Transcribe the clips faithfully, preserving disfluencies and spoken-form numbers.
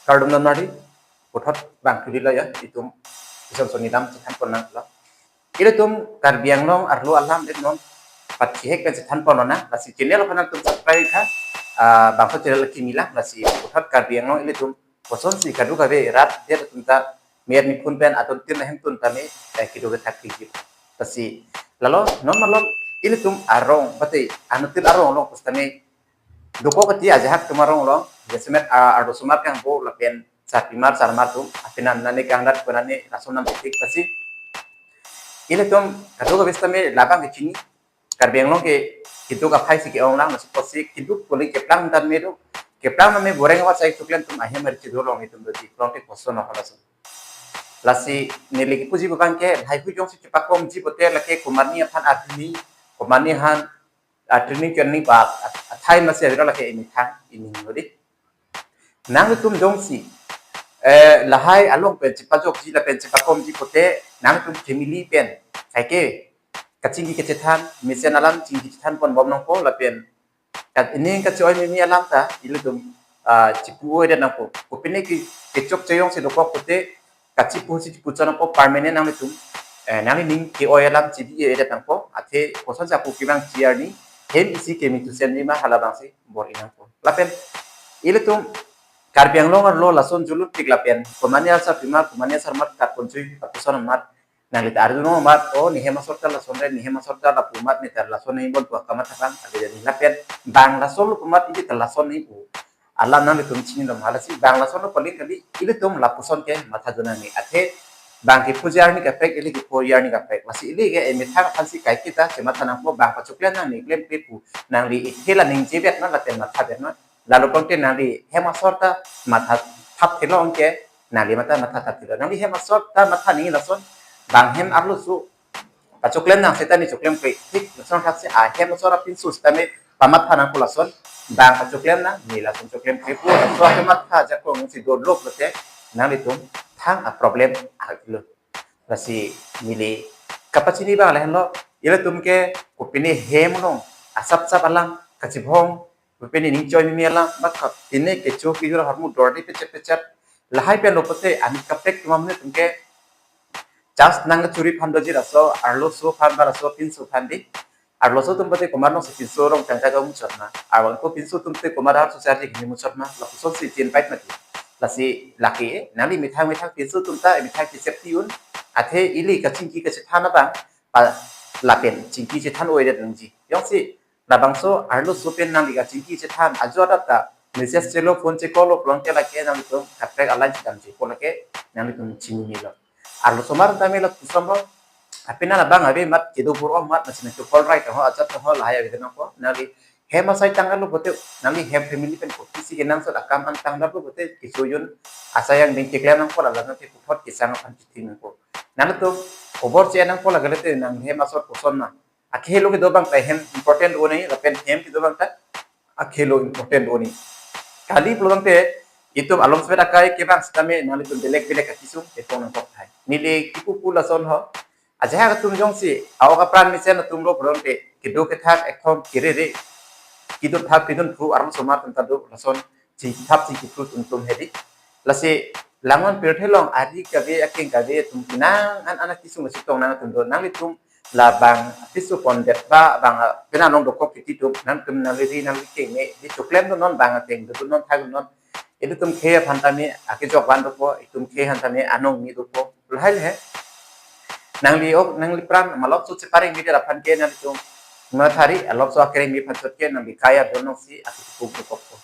Kardom nanari, puthot bang thuli lo ya, itum ison soni dam chethan pon nanglo. Ilitum Karbi Anglong arlo alam det non pat chihek pen chethan pon nang, lasi channel aphan nangtum subscribe tha, ah, bangso channel kimi lang, lasi puthot Karbi Anglong ilitum kosonsi kadokave rat det atum ta, mir niphun pen atum tin ahem tun tame, eh, kedo kethak kiji. Lasi lalo non malom ilitum arong, pati anutin arong along pusitame dokok kati ajahak atum arong along, jasemet, ah, arlosomar kangbo lapen sarpimar sarmar atum, apinam nani kangdat konani lason nam tik pasi. Ilitum kadokave sitame labang kechini, Karbi Anglong ke keduk aphai si ke-ong lang, lasi pusi keduk kuli keplang dan medu, keplang name goreng awat sai chuklem atum ahem ari chidu long itum doji, klong te koson no halason. Lasi neli kipuji bang ke, lahai hui jongsi chepakomji pote lake komatne aphan arni, komatne aphan, ah, training training pa, ah, athai masi avira lake imethang, iming lo di. Nangtum jongsi, eh, lahai along pen chepajokji lapen chepakomji pote, nangtum family pen kaike kachingki kachethan, mesen alam chingki chethan pon bom nangpo lapen kat ining kache-oi mimi alam ta ilitum, ah, chipu-oi det nangpo. Kopine ke kechok cheyong si dokok pote, kachipu si chipu chot nangpo, permanent nanglitum, eh, nanglining ke-oi alam chibi-e det nangpo. Athe kosonsi apu kevang chi arni, hem isi kemi tusen lima halabangsi bor-i nangpo. Lapen ilitum Karbi Anglong arlo lason julun tik lapen komatne asarpimar, komatne asarmar kat ponchui, kat puson amat nangli ta arjulong amat, oh, ne hem asor ta lason re, ne hem asor ta lapu amat, ne ta lason ne bon tua kamatha abang, ave jadi lapen bang lason lo pu amat ili ta lason ne pu alam nanglitum chinilo ma, lasi bang lason lo paling kali ilitum lapuson ke matha juna ni. Athe bang kepu arni kaprek, ili kepu arni kaprek. Lasi ili ke emethang aphansi kaiketa chematha nangpo, bang pachuklem nang ne klemkle pu nangli ithela ningje bet non lapen matha bet non. Lalo pangte nangli hem asor ta matha thap thelo anke, nangli matha matha thap thelo. Nangli hem asor ta matha nangji lason, bang hem arloso pachuklem nang seta ne chuklemkle. Thik lason thaksi ahem asor apinso sitame pamatha nangpo lason, bang pachuklem nang ne lason chuklemkle pu laso ahem matha jakong si dolok lote, nanglitum thang a problem ahilo. Lasi neli kapachini bang lahenlo, ilitum ke kopine hem along asapsap alam kachibong, kopine ning choi mimi alam, ba kopine kecho kejor ahormu dorde pechet pechet, lahai pen lo pote, ami kaprek atum amonit atum ke just nang churi aphan doji, laso arloso aphan ba laso pinso aphan di. Arloso atum pote komat nong si pinso rong tangka kamuchot ma. Arlo ko pinso atum te komat arso charji kini muchot ma. Lapuson si chin pait mati. Lasi lake nangli methang methang pinso atum ta methang ke safety un. Athe ili kachingki kachethan abang pa lapen chingki chethan-oi det nangji. Jongsi labangso arloso pen nangli kachingki chethan ajo adat ta message chelo, phone che-call lo pulote lake nanglitum kaprek alam chedam chepo lake nanglitum chinilo. Arlosomar tame lapuson lo, apina labang ave amat, kedo bor-o amat, masi nangtum call right ho, ajat ho, lahai ave nangpo, nangli hem asai tanglo pote, nangli hem family pen kopisi kenangsot akam an tanglo pote, keso jun asai angdeng keklem nangpo, lalang ke puthot kesang aphan chithi nangpo. Nangtum khobor che nangpo lake lote nang hem asor koson ma. Akhelo kedo abang ta hem important do nangji, lapen hem kedo abang ta akhelo important do nangji. Kali pulo tangte itum along svet akai kevang sitame nanglitum belek belek akisung kepon nangkok thai. Neli kipu pu lason ho. Ajahak atum jongsi a-ok apran mesen atum lo pulo tangte kedo kethak ekthom kerere, kedun thak kedun phu arlosomar atum ta do lason chingki thap chingki phu atum atum hedi. Lasi langnon pirthe along ari kave akeng kave atum kenang an an akisung si tong nang atum do, nanglitum labang apiso pondet ba bang, ah, pena nong dokok kiti atum, nangtum nangli ri nangli keng ne di chuklem do non, bang ateng do non, thak non. Ilitum khei aphan tame akejok van dopo, itum khei aphan tame anong ni dopo. Lahai le he. Nangli ok, nangli pran malok so chepareng mi de aphan ke nanglitum mathari, alok so akereng mi aphan chot ke nangli kaya don nong si akipuk dokok po.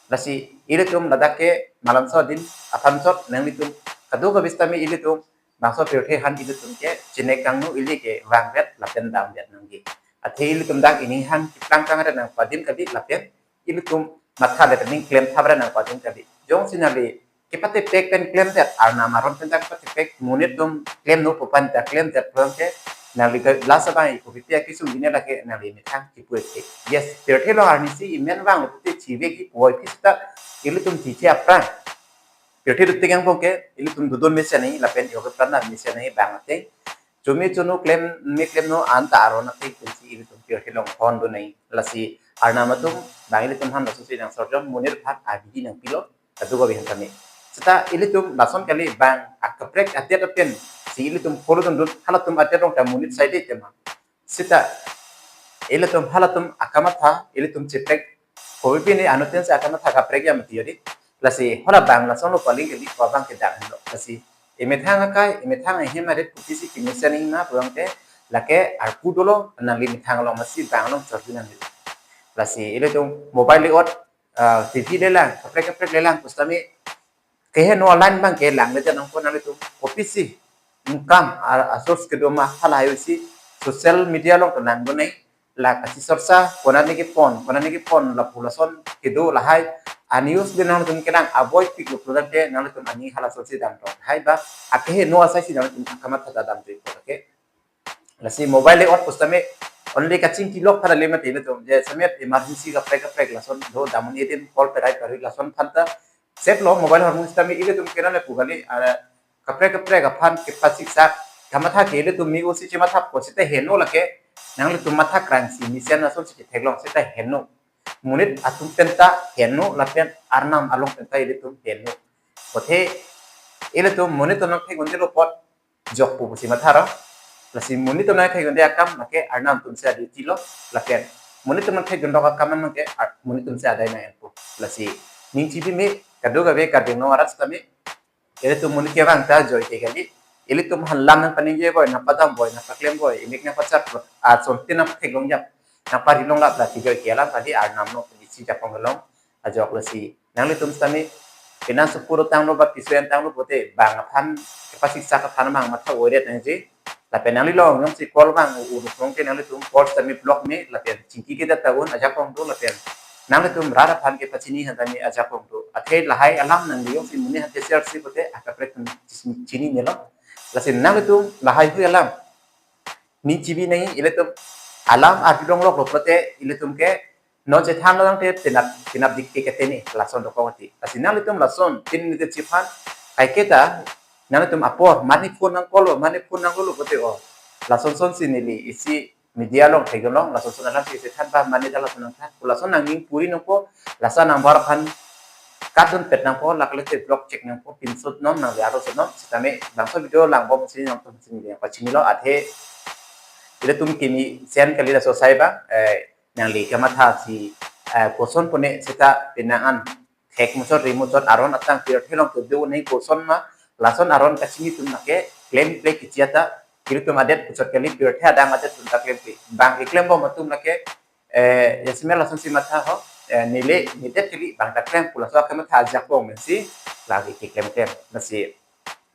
Lasi ilitum ladak ke malam so din aphan chot nanglitum kadokave sitame ilitum bangso pirthe aphan ilitum ke chinek kangno, ili ke vangvet lapen damvet nangji. Athe ilitum dak ining aphan keplang kangre nangpo adim kali lapen ilitum matha le ning klem thap re nangpo adim kali. Jongsi nangli kepatepek pen klemdet, arnam aron pen ta kepatepek, monit atum klemno pu aphan ta klemdet pulo tangte nangli ke last abang iko pipi akisung jine lake nangli methang kipu ek. Yes, pirthe along arnisi imen vanglo pute chive kipu-oi phi seta ilitum chiche apran. Pirthe do tik angbong ke ilitum dodun mesen nangji lapen yo ke pran mesen nangji, bang ateng chumi chunu klem me klemno anta aron ateng pensi ilitum pirthe along hon do nangji. Lasi arnam atum bang ilitum aphan laso si nang sorjom, monit aphan abidi nangpilo, kadokave aphan tame. Seta ilitum lason kali bang akaprek adet apen si ilitum follow dundun, halatum adet along ta monit saide tema. Seta ilitum halatum akamatha ilitum cheprek, kopi pini anuttin si akamatha kaprek ya mati yodi. Lasi hala bang lason lo paling kali ko bang ke dak lo. Lasi emethang akai, emethang ahem arit kopisi kemesen ingna pulang te, lake arpu dolo, nangli methang along masi bang along chorbi nangli. Lasi ilitum mobile le-ot, ah, T V lelang, kaprek kaprek lelang, pu setame keheno alan bang ke lang le janang ko nanglitum kopisi income a, a source kedo ma, halahai si social media along kelang do nai, la kachorcha, konane kepon, konane kepon, lapu lason kedo lahai a news de nangtum kelang avoid pik lo pulang te nangtum ani halason si dam tong. Hai ba, akeheno asai si nangtum akamatha ta dam tui ko ke. Lasi mobile le-ot pu setame only kachingki lok pada le mati ilitum. Je semet emergency kaprek kaprek lason do, damun edim call perai perai lason aphan ta save lo mobile hormu setame ilitum kenane pu kali, ah, kaprek kaprek aphan kepasiksak kamatha ke ilitum mi usi chemathap ko seta heno lake, nanglitum matha krang si mesen ason si theklong seta heno. Monit atum penta heno lapen arnam along penta ilitum heno. Kothe ilitum monit atum nangthek unde lo apot jok pu pusi matharo. Lasi monit atum nangthek unde akam lake arnam atum si adi tilo, lapen monit atum nangthek undok akam an ke ar-, monit atum si adai nang enpo. Lasi ning chibi me, kadokave Karbi Anglong arat setame ilitum monit kevang ta joike kali. Ilitum aphan lam nangpaningje boi, nangpadam boi, nangpaklem boi, imik nangpachar boi, asontin nangpatheklong jap, nangpari longlap, lasi joike alam tadi arnam no isi Japon along ajok. Lasi nanglitum setame penang sepuro tanglo ba piso en tanglo pote bang aphan kepasiksak aphan mang matha oiret nangji. Lapen nangli long jongsi call bang uruk long ke nanglitum call setame block me, lapen chingki ke data un ajakong do, lapen nanglitum rat aphan kepachini han tame ajakong do. Athe lahai alam nangli jongsi monit ahan ke share si pote akaprek atum chini nelo. Lasi nanglitum lahaihui alam ning chibi nai, ilitum alam arjulong lok lo pulote ilitum ke non chethan lo tangte tinap tinap dik ke keteni lason dokok ati. Lasi nanglitum lason tin nite chiphan kaiketa nanglitum apor mane phone nang call lo, mane phone nang lo pulote o lason son si neli isi media along thek along lason son alam si chethan ba mane ta lason nangthan, lason nangning puri nangpo, lason number aphan kadun pet nangpo, laklete block check nangpo, pinso non nangli arloso non, setame bangso video langbom si nangtum si neli nangpachini lo. Athe ilitum kimi sen kali laso asai ba, eh, nangli kamatha si, eh, koson pone seta penang an thek muchot ri muchot aron atang pirthe along kedo nai koson ma, lason aron kachini atum lake klem kle kichi ata, ilitum adet puchot kali pirthe adang adet atum ta klem kle. Bang keklem bom atum lake, eh, jasemet lason si matha ho, eh, neli nedet kali bang ta klem pu laso akamatha ajakong mensi lagi keklem klem. Lasi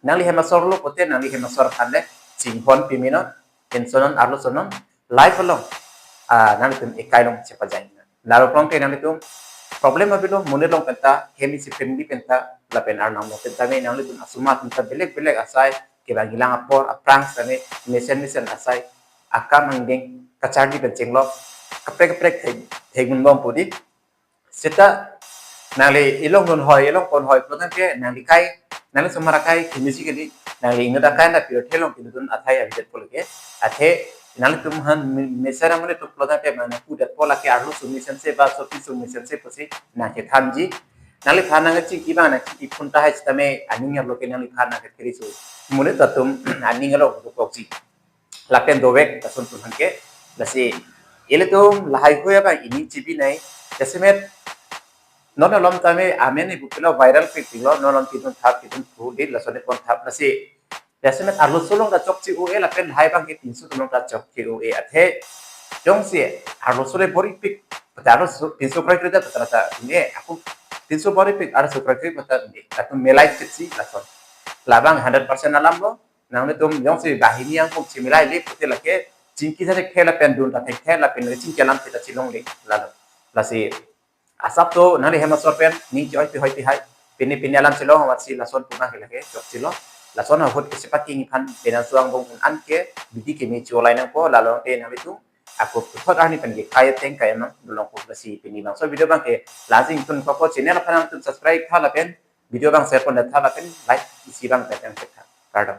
nangli hem asor lo pote nangli hem asor aphan le chinghon pimi non, pinso non, arloso non, live along, ah, nanglitum ekai along chepajai. Laro prong ke nanglitum problem avelo, monit along penta, hem isi family penta, lapen arnam along penta me nanglitum asoma penta belek belek asai, kevang ilang apor, aphrang setame, mesen mesen asai, akam angdeng kacharli pen chenglok, kaprek kaprek thek, thek mun bom pudi. Seta nangli ilong dunhoi, ilong ponhoi pulo tangte nangli kai, nangli somar akai kemisi kali, nangli inut akai na pirthe along kedun athai abidet pulo ke. Athe nanglitum aphan me-, mesen amonit atum pulo tangte mane pudet po lake arloso mesense ba sopi so mesense pusi nangkethanji. Nangliphan nangchingki bang nangchingki phun tahai setame aning arlo ke nangliphan nangketheriso. Monit atum aning arlo dokokji. Lapen dovek lason atum aphan ke. Lasi ilitum lahaihui abang ining chibi nai. Jasemet non alom tame amen ibu pilo viral pik pilo, non alom kidun thap kidun thu di lason ipon thap. Lasi jasemet arloso along ta chokche un-e lapen lahai abang ke pinso atum along ta chokche un-e. Athe jongsi arloso le bor-ipik, pata arloso pinso kroikre ta pata ta un-e, ako pinso bor-ipik arloso kroikre pata un-e, latum melai chiksi lason. Labang hundred percent alam lo, nanglitum jongsi banghini angkung chimilai le pute lake chingki sa thekthe lapen dun ta thekthe lapen le chingki alam kita chilongle lalo. Lasi asap to nangli hem asor pen ning chi-oi pi hoi pi hai. Pini pini alam chilong amat si lason puna ke lake chokchelo. Lason ahut ke sepak king phan pena suang bong an ke bidi keme cholai nangpo, lalo te nanglitum ako puthot arni pen ke kai ateng kai amang dulong ko. Lasi pini bangso video abang ke la-an si ingtun koko, channel aphan nangtum subscribe tha lapen video abang share pon tha lapen like isi abang tha tha. Kardom.